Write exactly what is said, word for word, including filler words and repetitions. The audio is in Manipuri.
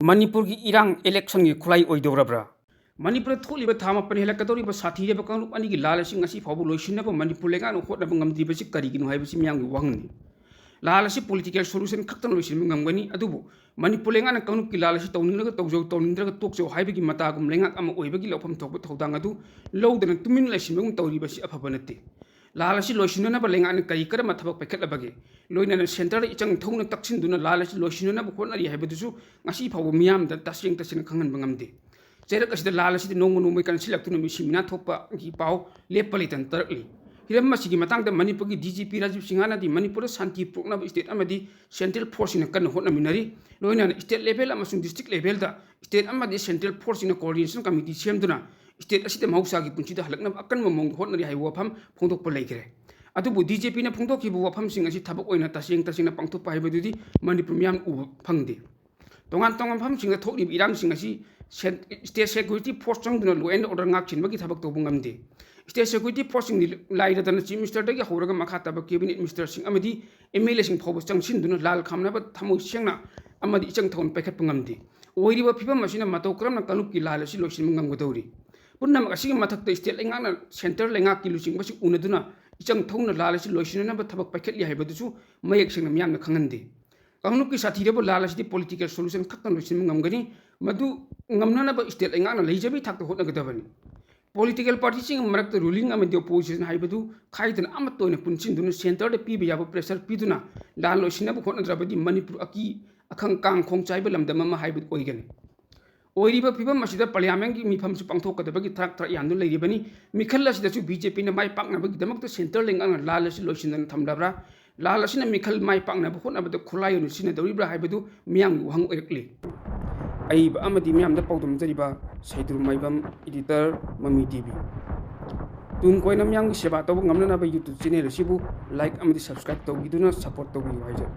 ꯃꯅꯤꯄꯨꯔꯒꯤ ꯏꯔꯥꯡ ꯏꯂꯦꯛꯁꯟꯒꯤ ꯈꯨꯠꯂꯥꯏ ꯑꯣꯏꯗꯧꯔꯕ꯭ꯔꯥ? ꯃꯅꯤꯄꯨꯔꯗ ꯊꯣꯛꯂꯤꯕ ꯊꯥ ꯃꯥꯄꯟ ꯍꯦꯜꯂꯛꯀꯗꯧꯔꯤꯕ ꯁꯥꯊꯤꯔꯕ ꯀꯥꯡꯂꯨꯞ ꯑꯅꯤꯒꯤ ꯂꯥꯜ ꯑꯁꯤ ꯉꯁꯤ ꯐꯥꯎꯕ ꯂꯣꯏꯁꯤꯟꯅꯕ ꯃꯅꯤꯄꯨꯔ ꯂꯩꯉꯥꯛꯅ ꯍꯣꯠꯅꯕ ꯉꯝꯗ꯭ꯔꯤꯕꯁꯤ ꯀꯔꯤꯒꯤꯅꯣ ꯍꯥꯏꯕꯁꯤ ꯃꯤꯌꯥꯝꯒꯤ ꯋꯥꯍꯪꯅꯤ꯫ ꯂꯥꯜ ꯑꯁꯤ ꯄꯣꯂꯤꯇꯤꯀꯦꯜ ꯁꯣꯂꯨꯁꯟ ꯈꯛꯇꯅ ꯂꯣꯏꯁꯤꯟꯕ ꯉꯝꯒꯅꯤ, ꯑꯗꯨꯕꯨ ꯃꯅꯤꯄꯨꯔ ꯂꯩꯉꯥꯛꯅ ꯀꯥꯡꯂꯨꯞꯀꯤ ꯂꯥꯜ ꯑꯁꯤ ꯇꯧꯅꯤꯡꯂꯒ ꯇꯧꯖꯧ, ꯇꯧꯅꯤꯡꯗ꯭ꯔꯒ ꯇꯣꯛꯆꯧ ꯍꯥꯏꯕꯒꯤ ꯃꯇꯥꯒꯨꯝ ꯂꯩꯉꯥꯛ ꯑꯃ ꯑꯣꯏꯕꯒꯤ ꯂꯧꯐꯝ ꯊꯣꯛꯄ ꯊꯧꯗꯥꯡ ꯑꯗꯨ ꯂꯧꯗꯅ ꯇꯨꯃꯤꯟ ꯂꯩꯁꯤꯟꯕꯒꯨꯝ ꯇꯧꯔꯤꯕꯁꯤ ꯑꯐꯕ ꯅꯠꯇꯦ꯫ ꯂꯥꯜ ꯑꯁꯤ ꯂꯣꯏꯁꯤꯟꯅꯅꯕ ꯂꯩꯉꯥꯛꯅ ꯀꯔꯤ ꯀꯔꯝꯕ ꯊꯕꯛ ꯄꯥꯏꯈꯠꯂꯕꯒꯦ? ꯂꯣꯏꯅꯅ ꯁꯦꯟꯇꯔꯗ ꯏꯆꯪ ꯊꯧꯅ ꯇꯛꯁꯤꯟꯗꯨꯅ ꯂꯥꯜ ꯑꯁꯤ ꯂꯣꯏꯁꯤꯟꯅꯅꯕ ꯍꯣꯠꯅꯔꯤ ꯍꯥꯏꯕꯗꯨꯁꯨ ꯉꯁꯤ ꯐꯥꯎꯕ ꯃꯤꯌꯥꯝꯗ ꯇꯁꯦꯡ ꯇꯁꯦꯡꯅ ꯈꯪꯍꯟꯕ ꯉꯝꯗꯦ꯫ ꯆꯩꯔꯛ ꯑꯁꯤꯗ ꯂꯥꯜ ꯑꯁꯤꯗꯤ ꯅꯣꯡꯃ ꯅꯣꯡꯃꯒꯤ ꯀꯟꯁꯤꯜꯂꯛꯇꯨꯅ ꯃꯤꯁꯤ ꯃꯤꯅꯥ ꯊꯣꯛꯄꯒꯤ ꯄꯥꯎ ꯂꯦꯞꯄ ꯂꯩꯇꯅ ꯇꯥꯔꯛꯂꯤ꯫ ꯍꯤꯔꯝ ꯑꯁꯤꯒꯤ ꯃꯇꯥꯡꯗ ꯃꯅꯤꯄꯨꯔꯒꯤ ꯗꯤ ꯖꯤ ꯄꯤ ꯔꯥꯖꯤꯕ ꯁꯤꯡꯍꯥꯅꯗꯤ ꯃꯅꯤꯄꯨꯔꯗ ꯁꯥꯟꯇꯤ ꯄꯨꯔꯛꯅꯕ ꯁ꯭ꯇꯦꯠ ꯑꯃꯗꯤ ꯁꯦꯟꯇ꯭ꯔꯦꯜ ꯐꯣꯔꯁꯁꯤꯡꯅ ꯀꯟꯅ ꯍꯣꯠꯅꯃꯤꯟꯅꯔꯤ꯫ ꯂꯣꯏꯅꯅ ꯁ꯭ꯇꯦꯠ ꯂꯦꯚꯦꯜ ꯑꯃꯁꯨꯡ ꯗꯤꯁꯇ꯭ꯔꯤꯛ ꯂꯦꯚꯦꯜꯗ ꯁ꯭ꯇꯦꯠ ꯑꯃꯗꯤ ꯁꯦꯟꯇ꯭ꯔꯦꯜ ꯐꯣꯔꯁꯁꯤꯡꯅ ꯀꯣꯑꯣꯔꯗꯤꯅꯦꯁꯟ ꯀꯃꯤꯇꯤ ꯁꯦꯝꯗꯨꯅ ꯁ꯭ꯇꯦꯠ ꯑꯁꯤꯗ ꯃꯍꯧꯁꯥꯒꯤ ꯄꯨꯟꯁꯤꯗ ꯍꯜꯂꯛꯅꯕ ꯑꯀꯟꯕ ꯃꯑꯣꯡꯗ ꯍꯣꯠꯅꯔꯤ ꯍꯥꯏꯕ ꯋꯥꯐꯝ ꯐꯣꯡꯗꯣꯛꯄ ꯂꯩꯈ꯭ꯔꯦ꯫ ꯑꯗꯨꯕꯨ ꯗꯤ ꯖꯤ ꯄꯤꯅ ꯐꯣꯡꯗꯣꯛꯈꯤꯕ ꯋꯥꯐꯝꯁꯤꯡ ꯑꯁꯤ ꯊꯕꯛ ꯑꯣꯏꯅ ꯇꯁꯦꯡ ꯇꯁꯦꯡꯅ ꯄꯥꯡꯊꯣꯛꯄ ꯍꯥꯏꯕꯗꯨꯗꯤ ꯃꯅꯤꯄꯨꯔ ꯃꯤꯌꯥꯝꯅ ꯎꯕ ꯐꯪꯗꯦ꯫ ꯇꯣꯉꯥꯟ ꯇꯣꯉꯥꯟꯕ ꯃꯐꯝꯁꯤꯡꯗ ꯊꯣꯛꯂꯤꯕ ꯏꯔꯥꯡꯁꯤꯡ ꯑꯁꯤ ꯁꯦꯟ-, ꯁ꯭ꯇꯦꯠ ꯁꯦꯀ꯭ꯌꯨꯔꯤꯇꯤ ꯐꯣꯔꯁ ꯆꯪꯗꯨꯅ ꯂꯣ ꯑꯦꯟ ꯑꯣꯔꯗꯔ ꯉꯥꯛ ꯁꯦꯟꯕꯒꯤ ꯊꯕꯛ ꯇꯧꯕ ꯉꯝꯗꯦ꯫ ꯁ꯭ꯇꯦꯠ ꯁꯦꯀ꯭ꯌꯨꯔꯤꯇꯤ ꯐꯣꯔꯁꯁꯤꯡꯗꯤ ꯂꯥꯏꯔꯗꯅ ꯆꯤꯐ ꯃꯤꯅꯤꯁꯇꯔꯗꯒꯤ ꯍꯧꯔꯒ ꯃꯈꯥ ꯇꯥꯕ ꯀꯦꯕꯤꯅꯦꯠ ꯃꯤꯅꯤꯁꯇꯔꯁꯤꯡ ꯑꯃꯗꯤ ꯑꯦꯝ ꯑꯦꯜ ꯑꯦꯁꯤꯡ ꯐꯥꯎꯕ ꯆꯪꯁꯤꯟꯗꯨꯅ ꯂꯥꯜ ꯈꯥꯝꯅꯕ ꯊꯃꯣꯏ ꯁꯦꯡꯅ ꯑꯃꯗꯤ ꯏꯆꯪ ꯊꯧꯅ ꯄꯥꯏꯈꯠꯄ ꯉꯝꯗꯦ꯫ ꯑꯣꯏꯔꯤꯕ ꯐꯤꯕꯝ ꯑꯁꯤꯅ ꯃꯇꯧ ꯀꯔꯝꯅ ꯀꯥꯡꯂꯨꯞꯀꯤ ꯂꯥꯜ ꯑꯁꯤ ꯂꯣꯏꯁꯤꯟꯕ ꯉꯝꯒꯗꯧꯔꯤ? ꯄꯨꯝꯅꯃꯛ ꯑꯁꯤꯒꯤ ꯃꯊꯛꯇ ꯁ꯭ꯇꯦꯠ ꯂꯩꯉꯥꯛꯅ ꯁꯦꯟꯇꯔ ꯂꯩꯉꯥꯛꯀꯤ ꯂꯨꯆꯤꯡꯕꯁꯤꯡ ꯎꯅꯗꯨꯅ ꯏꯆꯪ ꯊꯧꯅ ꯂꯥꯜ ꯑꯁꯤ ꯂꯣꯏꯁꯤꯟꯅꯅꯕ ꯊꯕꯛ ꯄꯥꯏꯈꯠꯂꯤ ꯍꯥꯏꯕꯗꯨꯁꯨ ꯃꯌꯦꯛ ꯁꯦꯡꯅ ꯃꯤꯌꯥꯝꯅ ꯈꯪꯍꯟꯗꯦ꯫ ꯀꯥꯡꯂꯨꯞꯀꯤ ꯁꯥꯊꯤꯔꯕ ꯂꯥꯜ ꯑꯁꯤꯗꯤ ꯄꯣꯂꯤꯇꯤꯀꯦꯜ ꯁꯣꯂꯨꯁꯟ ꯈꯛꯇꯅ ꯂꯣꯏꯁꯤꯟꯕ ꯉꯝꯒꯅꯤ꯫ ꯃꯗꯨ ꯉꯝꯅꯅꯕ ꯁ꯭ꯇꯦꯠ ꯂꯩꯉꯥꯛꯅ ꯂꯩꯖꯕꯤ ꯊꯥꯛꯇ ꯍꯣꯠꯅꯒꯗꯕꯅꯤ꯫ ꯄꯣꯂꯤꯇꯤꯀꯦꯜ ꯄꯥꯔꯇꯤꯁꯤꯡꯒꯤ ꯃꯔꯛꯇ ꯔꯨꯂꯤꯡ ꯑꯃꯗꯤ ꯑꯣꯄꯣꯖꯤꯁꯟ ꯍꯥꯏꯕꯗꯨ ꯈꯥꯏꯗꯅ ꯑꯃꯠꯇ ꯑꯣꯏꯅ ꯄꯨꯟꯁꯤꯟꯗꯨꯅ ꯁꯦꯟꯇꯔꯗ ꯄꯤꯕ ꯌꯥꯕ ꯄ꯭ꯔꯦꯁꯔ ꯄꯤꯗꯨꯅ ꯂꯥꯟ ꯂꯣꯏꯁꯤꯟꯅꯕ ꯍꯣꯠꯅꯗ꯭ꯔꯕꯗꯤ ꯃꯅꯤꯄꯨꯔ ꯑꯀꯤ ꯑꯈꯪ ꯀꯥꯡ ꯈꯣꯡ ꯆꯥꯏꯕ ꯂꯝꯗꯝ ꯑꯃ ꯍꯥꯏꯕꯗꯨ ꯑꯣꯏꯒꯅꯤ꯫ ꯑꯣꯏꯔꯤꯕ ꯐꯤꯕꯝ ꯑꯁꯤꯗ ꯄꯥꯔꯂꯤꯌꯥꯃꯦꯟꯒꯤ ꯃꯤꯐꯝꯁꯨ ꯄꯥꯡꯊꯣꯛꯀꯗꯕꯒꯤ ꯊꯔꯥꯛ ꯊꯔꯥꯛ ꯌꯥꯟꯗꯨꯅ ꯂꯩꯔꯤꯕꯅꯤ꯫ ꯃꯤꯈꯜ ꯑꯁꯤꯗꯁꯨ ꯕꯤ ꯖꯦ ꯄꯤꯅ ꯃꯥꯏ ꯄꯥꯛꯅꯕꯒꯤꯗꯃꯛꯇ ꯁꯦꯟꯇꯔ ꯂꯩꯉꯥꯛꯅ ꯂꯥꯜ ꯑꯁꯤ ꯂꯣꯏꯁꯤꯟꯗꯅ ꯊꯝꯂꯕ꯭ꯔꯥ? ꯂꯥꯜ ꯑꯁꯤꯅ ꯃꯤꯈꯜ ꯃꯥꯏ ꯄꯥꯛꯅꯕ ꯍꯣꯠꯅꯕꯗ ꯈꯨꯠꯂꯥꯏ ꯑꯣꯏꯅ ꯁꯤꯖꯤꯟꯅꯗꯧꯔꯤꯕ꯭ꯔꯥ ꯍꯥꯏꯕꯗꯨ ꯃꯤꯌꯥꯝꯒꯤ ꯋꯥꯍꯪ ꯑꯣꯏꯔꯛꯂꯤ꯫ ꯑꯏꯕ ꯑꯃꯗꯤ ꯃꯤꯌꯥꯝꯗ ꯄꯥꯎꯗꯝꯖꯔꯤꯕ ꯁꯩꯗ꯭ꯔꯨ ꯃꯥꯏꯕꯝ, editor, ꯃꯃꯤ ꯇꯤ ꯚꯤ꯫ ꯇꯨꯡ ꯀꯣꯏꯅ ꯃꯤꯌꯥꯝꯒꯤ ꯁꯦꯕꯥ ꯇꯧꯕ ꯉꯝꯅꯅꯕ YouTube channel ꯑꯁꯤꯕꯨ like ꯑꯃꯗꯤ subscribe ꯇꯧꯕꯤꯗꯨꯅ support ꯇꯧꯕꯤꯌꯨ ꯍꯥꯏꯖꯔꯤ꯫